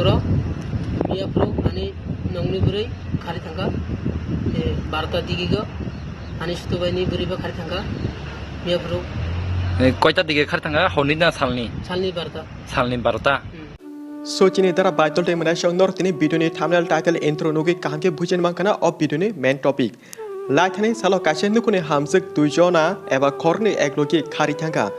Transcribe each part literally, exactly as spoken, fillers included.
Oro miya phuru ani nongni bwrwi khari thangkha, e, barta digigo ani sutubaini bwrwibo khari thangkha miya phuru. E, koita dige khari thangkha, horni na salni? Salni barta. Salni barta. Hmm. So chini dara baitol tei mwnai song nor tini video ni thumbnail, title, intro nugwi kaham khe bujin mankha na o video ni main topic. Laithani salo kaisa nukhuni hamjwk duijona eba khoroknwi eklogi khari thangkha.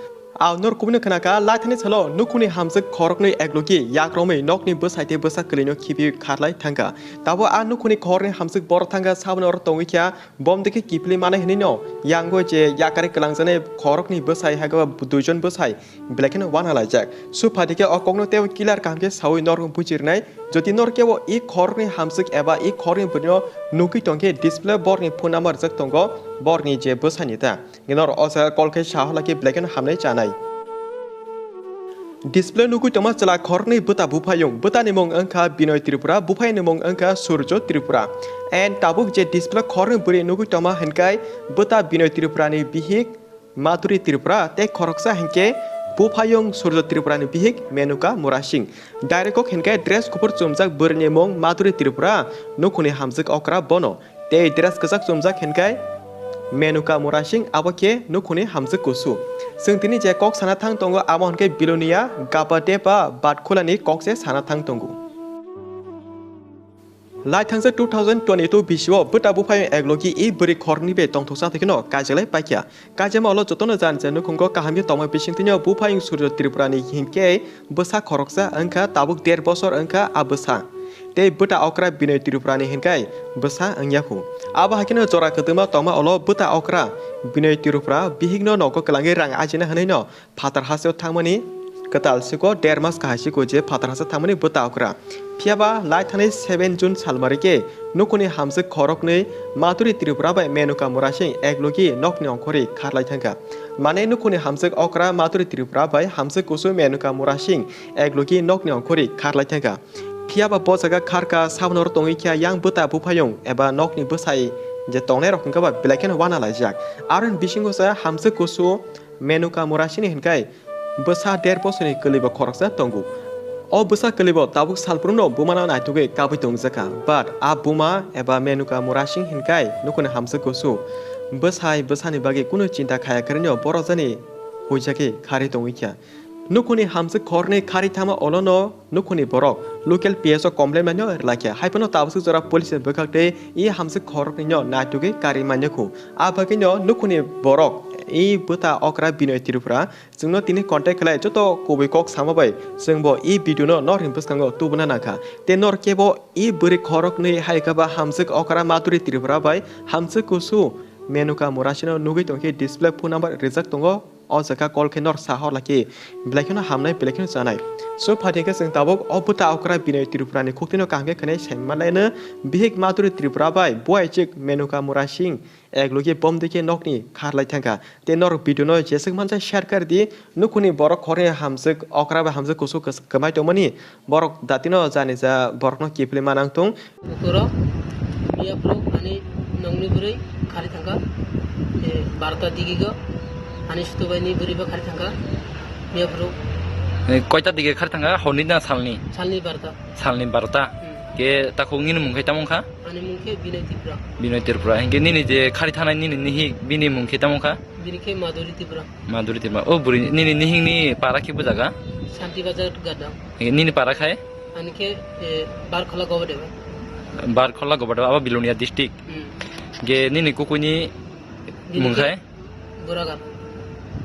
Aw nor kubuni khwnakha, laithani salo nukhuni hamjwk khoroknwi eklogi yakromwi nokni bwsai tei bwsa kwlwino khibiwi kharlai thangkha. Tabo a nukhuni khoroknwi hamjwk borok thangkha saboni oro tongwi kha, bomdikhe kiphilwi manai hwnwino yango je yakari kwlangjaknai khoroknwi bwsai haikheba duijon bwsai belai kheno uanalaijak. Sophaikhe o kokno teibo clear kaham khe saui norok bujirnai. Jodi nor kebo i khoroknwi hamjwk eba i khoroknwi bwrwino nugwi tongkhe display borokni phone number rijak tongo, borokni je bwsani ta. Nor o jaga call khe sahola khe belai kheno hamnai chanai. Display nugwi tongma chwla khoroknwi bwta buphayung. Bwtani mung wngkha Binoy Tripura, buphayungni mung wngkha Surjo Tripura. And tabuk je display khoroknwi bwrwi nugwi tongma hinkai bwta Binoy Tripurani bihik Madhuri Tripura tei khoroksa hinkhe buphayung Surjo Tripurani bihik Menuka Murasing. Direct kok hinkhe dress kuphur chumjak bwrwini mung Madhuri Tripura, nukhuni hamjwk okra bono. Tei dress kwchak chumjak hinkhe Menuka Murasing, abo khe nukhuni hamjwk kusu. Chwng tini je kok sana thang tongo, amo hinkhe Bilonia Gabadepa Batkhulani kok se sana thang tongo. Lai thangsa two thousand twenty-two bisio bwta buphayung eklogi i bwrwi khoroknwi bai tongthoksa thwikheno kaijaklai paikha. Kaijama ulo jotono jan je nukhungo kaham khe tongma bisingtwino buphayung Surjo Tripurani hinkhe bwsa khoroksa wngkha, tabuk der bosor wngkha a bwsa. Tei bwta okra Binoy Tripurani hinkai bwsa wngya khu. Abo hai kheno jora kwtwma tongma ulo bwta okra Binoy Tripura bihikno nogo kwlangwi rang ajina hwnwino phatar hasteo thangmani kwtal siko, der mas kahai siko je phatar hasteo thangmani bwta okra. Phiyaba lai thanai seven June salmari khe nukhuni hamjwk khoroknwi Madhuri Tripura bai Menuka Murasing eklogi nokni ongkhorwi kharlai thangkha. Mane nukhuni hamjwk okra Madhuri Tripura bai hamjwk kusu Menuka Murasing eklogi nokni ongkhorwi kharlai thangkha. Phiyaba bo jaga kharka saboni oro tongwi kha yang bwta buphayung eba nokni bwsai je tongnai rok hinkhe ba belai kheno uanalaijak. Aroni bisingo se hamjwk kusu Menuka Murasini hinkai bwsa der bosorni kwlwibo khoroksa tongo. O bwsa kwlwibo tabuk salbrumno bumano naitugwi kabwi tongjakha. But a buma eba Menuka Murasing hinkai nukhuni hamjwk kusu bwsai bwsani bagwi kunu chinta khaya kwrwino borok jani huijagwi kharwi tongwi kha. Nukhuni hamjwk khoroknwi kharwi thangma olono nukhuni borok local P S o complain maino rwlai kha. Haiphano tabuk jora police ni bwkhak tei i hamjwk khoroknwino naitugwi karwi manya khu. A bagwino nukhuni borok i bwta okra Binoy Tripura chwngno tini contact khlai joto kubui kok sama bai chwngbo i video no norni bwskango tubuna nangkha. Tei nor kebo i bwrwi khoroknwi hai khe ba hamjwk okra Madhuri Tripura bai hamjwk kusu Menuka Murasino nugwi tongkhe display phone number rijak tongo. O jaga call khe nor sa hor lakhi, belai kheno hamnai, belai kheno chanai. So, phaidi khe chwng tabuk o bwta okra Binoy Tripura ni khuktino kaham khe khwnai sai manlaino, bihik Madhuri Tripura bai buai chik Menuka Murasing ek logi bomdikhe nokni kharlai thangkha. Tei norok video no jeswk mansa share kar di, nukhuni borok khorni hamjwk okra bai hamjwk kusu kwmai tongmani. Borok datino jani ja borokno kiphilwi manang tong. Bukuro miya phuru ani nongni bwrwi khari thangkha, e, barta digigo ani sutubaini bwrwibo khari thangkha miya phuru. E, koita dige khari thangkha? Horni na salni? Salni barta. Salni barta. Hmm. Ke takhuk nini mung khe tamo wngkha? Ani mung khe Binoy Tripura. Binoy Tripura. Hinkhe nini je khari thanai nini nihik bini mung khe tamo wngkha? Bini khe Madhuri Tripura. Madhuri Tripura. O bwrwi nini nihikni para khe bujaga? Santi Bazar Gadang. Hinkhe nini para khai? Ani khe, e, Barkhola Gobodeba. Barkhola Gobodeba, abo Bilonia district. Hmm. Ge nini kukuini mung khai? Boraghat.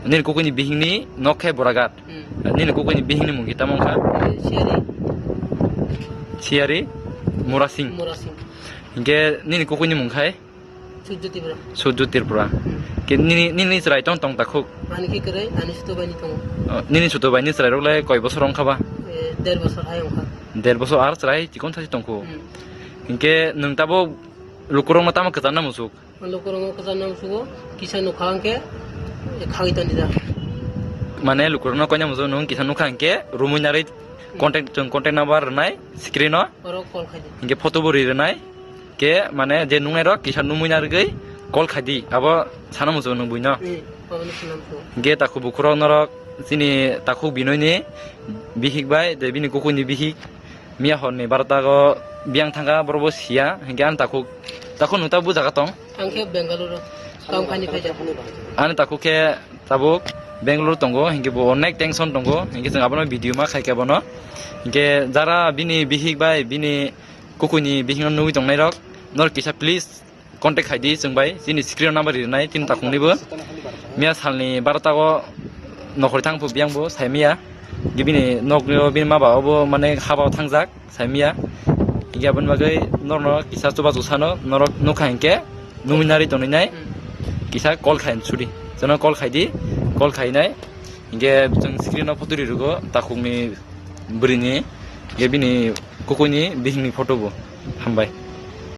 Nini kukuini bihikni nok khai Boraghat. Hmm. Nini kukuini bihikni mung khe tamo wngkha? E, Siyari. Siyari Murasing. Murasing. Hinkhe nini kukuini mung khai? Surjo Tripura. Surjo Tripura. Hmm. Ke nini, nini chwrai tong tong takhuk? Ani khe kwrwi, ani sutubaini tongo. Oh, nini sutubaini chwrairok le koi bosor wngkha ba? Eh, der bosor hai wngkha. Der bosor ar chwrai chikon sachi tongkhu. Hmm. Hinkhe nwng tabuk lukurokno tamo kwcharna muchuk? Lukurokno kwcharna muchugo, kisa nukha hwnkhe, eh, khagwi toni da. Mane lukurokno koina muchuk nwng kisa nukha hwnkhe rumui narwi contact, chwng contact number rwnai screen o. Oro call khai di. Hinkhe photo bo ri rwnai. Ke mane je nungnai rok kisa numui narwgwi call khai di, abo sana muchung nung buino. Hmm, abo no sana muchung. Ge takhuk bukhurok norok chini takhuk Binoyni bihik bai, de bini kukuini bihik, Miya horni barota go biyang thangkha, borok bo siya, hinkhe ani takhuk, takhuk nwng ta bujaga tong? Ang khe Bengaluru, Tongphani phaijak. Ani takhuk khe tabuk Bengaluru tongo, hinkhe bo onek tension tongo, hinkhe chwng abono video ma khaikha bono. Hinkhe jara bini bihik bai bini kukuini bihikno nugwi tongnairok, norok kisa please contact khaidi chwng bai, chini screen o number rinai, chini takhukni bo. Miya salni barota o nokhorwi thang phu biyang bo, sai miya. Bini nokni o bini ma ba obo mane haba o thangjak, sai miya. Hinkhe aboni bagwi norokno kisa chubachu sano, norok nukha hinkhe nungwi nari tonwi nai. Kisa call khai sudi. Jono call khaidi, call khainai. Hinkhe chwng screen o photo ri rwgo, takhukni bwrwini, hinkhe bini kukuini bihikni photo bo. Hambai.